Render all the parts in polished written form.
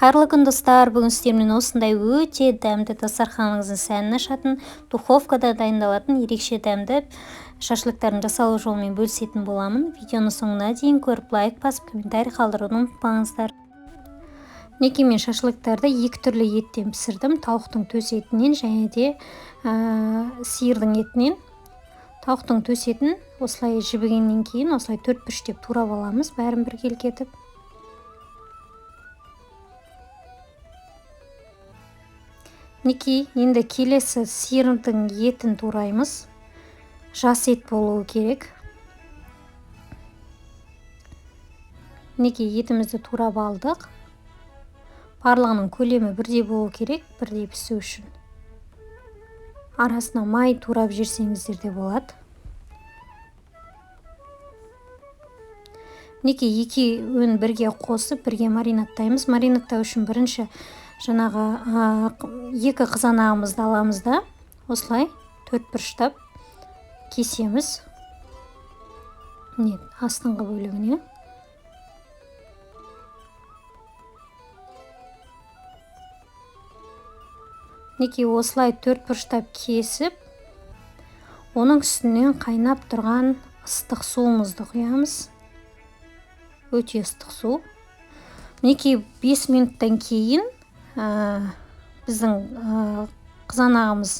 Қайырлы күн, достар! Бүгін сіздермен осындай өте дәмді, дастарханыңыздың сәнін ашатын, духовкада дайындалатын ерекше дәмді шашлыктардың жасалу жолымен бөлісетін боламын. Видеоны соңына дейін көріп, лайк басып, комментарий қалдыруды ұмытпаңыздар. Мінекей, мен шашлыктарды екі түрлі еттен пісірдім: тауықтың төс етінен және де сиырдың етінен. Тауықтың төс етін осылай жібігеннен кейін осылай төрт бұрыштеп турап аламыз, бәрін біркелкі етіп. Мінекей, енді келесі сиырдың етін тураймыз. Жас ет болуы керек. Мінекей, етімізді турап алдық. Барлығының көлемі бірдей болу керек, бірдей пісу үшін. Арасына май турап жіберсеңіздер де болады. Мінекей, екеуін бірге қосып, бірге маринадтаймыз. Маринадтау үшін бірінші жаңағы екі қызанағымызды аламыз да, осылай төрт бұрыштап кесеміз. Міне, астыңғы бөлігіне. Мінекей, осылай төрт бұрыштап кесіп, оның үстінен қайнап тұрған ыстық суымызды құямыз. Өте ыстық су. Мінекей, 5 минуттан кейін біздің қызанағымыз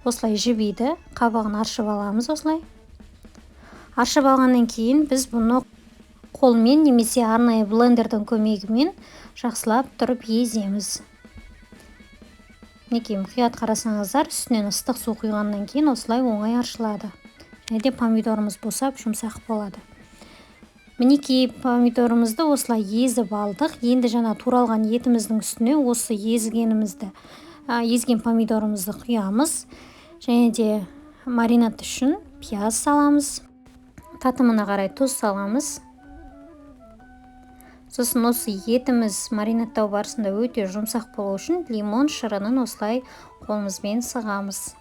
осылай жібиді, қабығын аршып аламыз осылай. Аршып алғаннан кейін біз бұны қолмен немесе арнайы блендердің көмегімен жақсылап тұрып еземіз. Мінекей, мұқият қарасаңыздар, үстінен ыстық су құйғаннан кейін осылай оңай аршылады. Және де помидорымыз босап, жұмсақ болады. Мінекей, помидорымызды осылай езіп алдық. Енді жаңа туралған етіміздің үстіне осы езген помидорымызды құямыз. Және де маринад үшін пияз саламыз. Татымына қарай тұз саламыз. Сосын осы етіміз маринадтау барысында өте жұмсақ болу үшін лимон шырынын осылай қолымызбен сығамыз.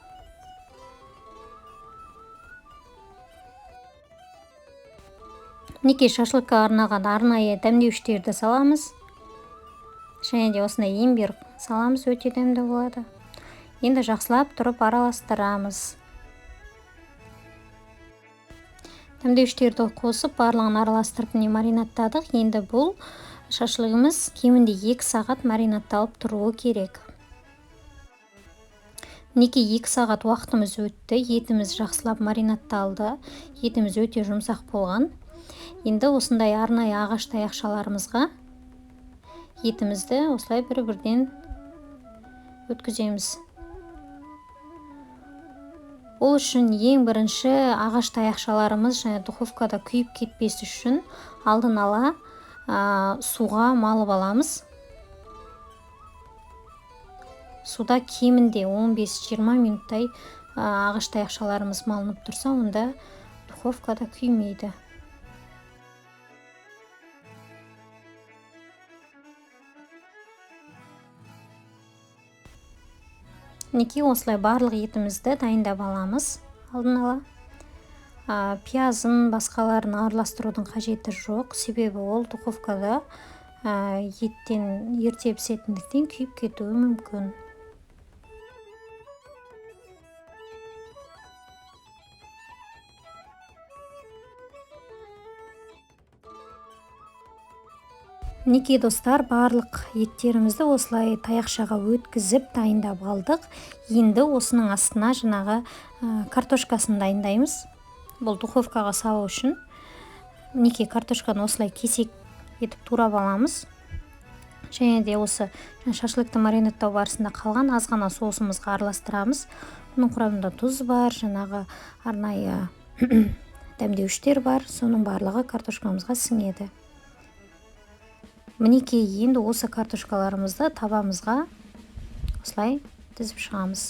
Мінекей, шашлыкқа арналған арнайы дәмдеуіштерді саламыз. Және де осындай имбирь саламыз, өте дәмді болады. Енді жақсылап тұрып араластырамыз. Дәмдеуіштерді қосып, барлығын араластырып, міне, маринадтадық. Енді бұл шашлығымыз кемінде 2 сағат маринадталып тұруы керек. Мінекей, 2 сағат уақытымыз өтті, етіміз жақсылап маринадталды, етіміз өте жұмсақ болған. Енді осындай арнайы ағаш таяқшаларымызға етімізді осылай бір-бірден өткіземіз. Ол үшін ең бірінші ағаш таяқшаларымыз және духовкада күйіп кетпес үшін алдын ала суға малып аламыз. Суда кемінде 15-20 минуттай ағаш таяқшаларымыз малынып тұрса, онда духовкада күймейді. Мінекей, осылай барлық етімізді дайындап аламыз алдын ала. Пиязын басқаларын араластырудың қажеті жоқ, себебі ол духовкада еттен ерте пісетіндіктен күйіп кетуі мүмкін. Мінекей, достар, барлық еттерімізді осылай таяқшаға өткізіп дайындап алдық. Енді осының астына жаңағы картошкасын дайындаймыз. Бұл духовкаға салу үшін. Мінекей, картошканы осылай кесек етіп турап аламыз. Және де осы шашлыкты маринадтау барысында қалған аз ғана соусымызға араластырамыз. Бұның құрамында тұз бар, жаңағы арнайы дәмдеуіштер бар, соның барлығы картошкамызға сіңеді. Мінекей, енді осы картошкаларымызды табамызға осылай тізіп шығамыз.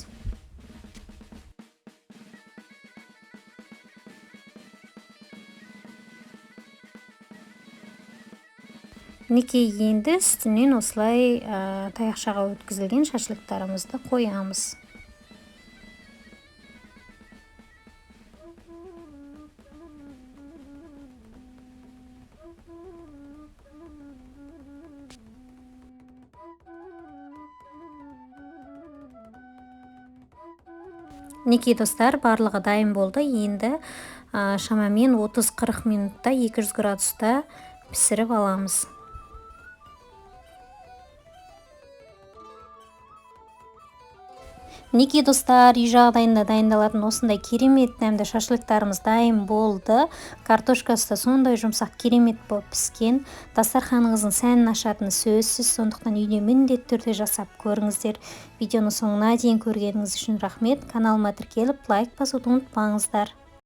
Мінекей, енді үстінен осылай таяқшаға өткізілген шашлыктарымызды қоямыз. Мінекей, достар, барлығы дайын болды. Енді шамамен 30-40 минутта 200 градуста пісіріп аламыз. Мінекей, достар, үй жағдайында дайындалатын осындай керемет дәмді шашлыктарымыз дайын болды. Картошкасы да сондай жұмсақ, керемет болып піскен. Дастарханыңыздың сәнін ашатыны сөзсіз, сондықтан үйде міндетті түрде жасап көріңіздер. Видеоны соңына дейін көргеніңіз үшін рахмет. Каналыма тіркеліп, лайк басуды ұмытпаңыздар.